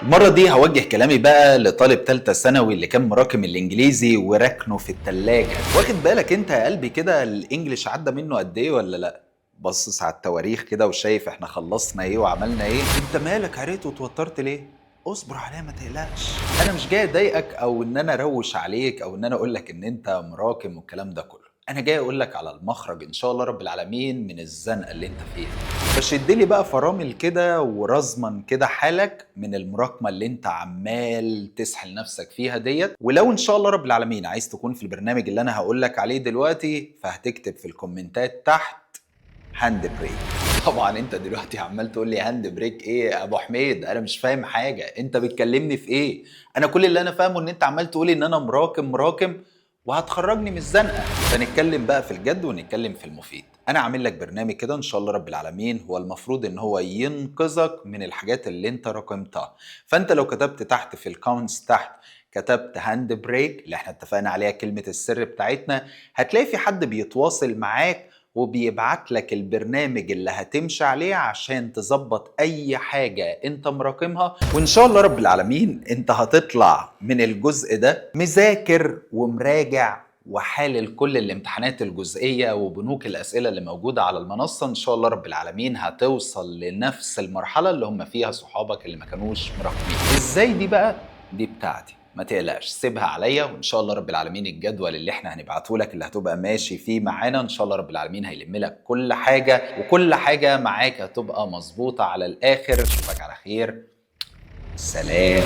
المرة دي هوجه كلامي بقى لطالب تالتة ثانوي اللي كان مراكم الانجليزي وركنه في التلاجة. واخد بالك انت يا قلبي كده ال English عدى منه قد ايه ولا لا؟ بصص على التواريخ كده وشايف احنا خلصنا ايه وعملنا ايه. انت مالك عرقت وتوترت ليه؟ اصبر عليا، ما تقلقش، انا مش جاي اضايقك او ان انا اروش عليك او ان انا اقول لك ان انت مراكم والكلام ده كله. انا جاي اقول لك على المخرج ان شاء الله رب العالمين من الزنقة اللي انت فيها. فشد لي بقى فرامل كده ورزما كده حالك من المراكمه اللي انت عمال تسحل نفسك فيها ديت. ولو ان شاء الله رب العالمين عايز تكون في البرنامج اللي انا هقول لك عليه دلوقتي، فهتكتب في الكومنتات تحت hand brake. طبعا انت دلوقتي عمال تقول لي hand brake ايه يا ابو حميد؟ انا مش فاهم حاجه، انت بتكلمني في ايه؟ انا كل اللي انا فاهمه ان انت عمال تقولي ان انا مراكم مراكم وهتخرجني من الزنقه. فنتكلم بقى في الجد ونتكلم في المفيد. انا عامل لك برنامج كده ان شاء الله رب العالمين هو المفروض ان هو ينقذك من الحاجات اللي انت راكمتها. فانت لو كتبت تحت في ال comments تحت، كتبت hand brake اللي احنا اتفقنا عليها كلمة السر بتاعتنا، هتلاقي في حد بيتواصل معاك وبيبعت لك البرنامج اللي هتمشي عليه عشان تظبط اي حاجة انت مراكمها. وان شاء الله رب العالمين انت هتطلع من الجزء ده مذاكر ومراجع وحالل كل الامتحانات الجزئية وبنوك الأسئلة اللي موجودة على المنصة. إن شاء الله رب العالمين هتوصل لنفس المرحلة اللي هم فيها صحابك اللي ما كانوش مراكمين. إزاي دي بقى؟ دي بتاعتي، ما تقلقش، سيبها عليا. وان شاء الله رب العالمين الجدول اللي احنا هنبعته لك اللي هتبقى ماشي فيه معانا ان شاء الله رب العالمين هيلم لك كل حاجه، وكل حاجة معاك هتبقى مظبوطة على الاخر. اشوفك على خير، سلام.